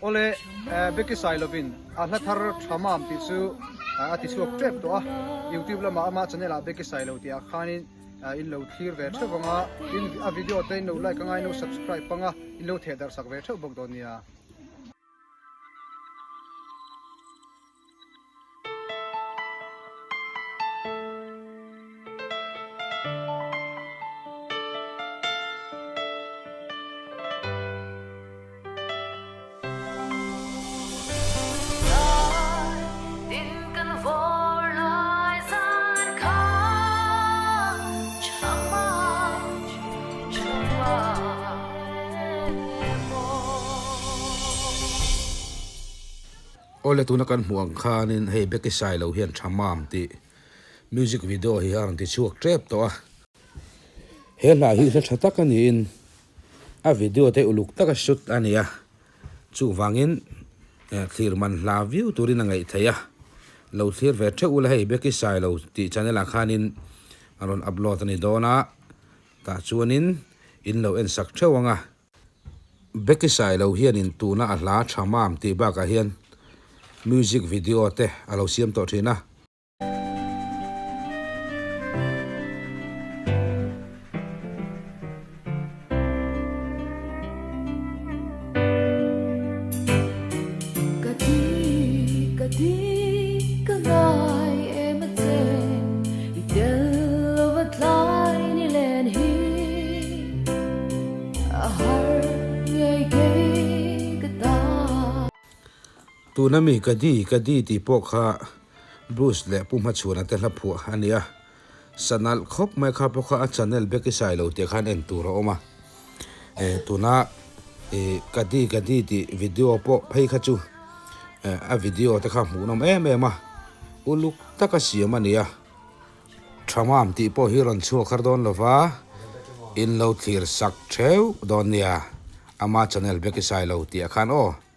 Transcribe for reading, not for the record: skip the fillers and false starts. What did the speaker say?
Awle, Becky Sailovin a hla thar tha mam tih chu a ti chhuak tep tawh a, YouTube lamah ama channel ah Becky Sailo tih ah khanin in lo thlir ve theuh ang a, tin a video te in lo like anga in lo subscribe anga in lo theh darh sak ve theuh bawk dawn nia. Awle tuna kan hmuh ang khanin hei Becky Sailo hian tha mam tih music video hi a rawn ti chhuak tep tawh a. He hla hi hla tha tak a niin a video te uluk taka shoot a ni a, chuvangin thlir man hla viau turin a ngaih theih a, lo thlir ve theuh ula hei Becky Sailo tih channel ah khanin a rawn upload a ni dawn a, tah chuanin in lo en sak theuh ang a. Becky Sailo hianin tuna a hla tha mam tih bakah hian music video te a lo siam tawh thin a. Ka ti ka ti ka ngai em a che i tel lova tlai ni len hi a har ngei kei ka ta. Tuna mi ka di ka di tih pawh kha Bruce leh Pu Hmachhuana te hla phuah a ni a, sanalh khawp mai kha pawh kha a channel Becky Sailo tih khan en tur a awm a, eh tuna ih ka di ka di tih video pawh phei kha chu eh a video te kha hmuhnawm em em a, uluk taka siam a ni a, Thamam tih pawh hi rawn chhuak har dawn lova in lo thlir sak theuh dawn nia, ama channel Becky Sailo tih ah khan aw.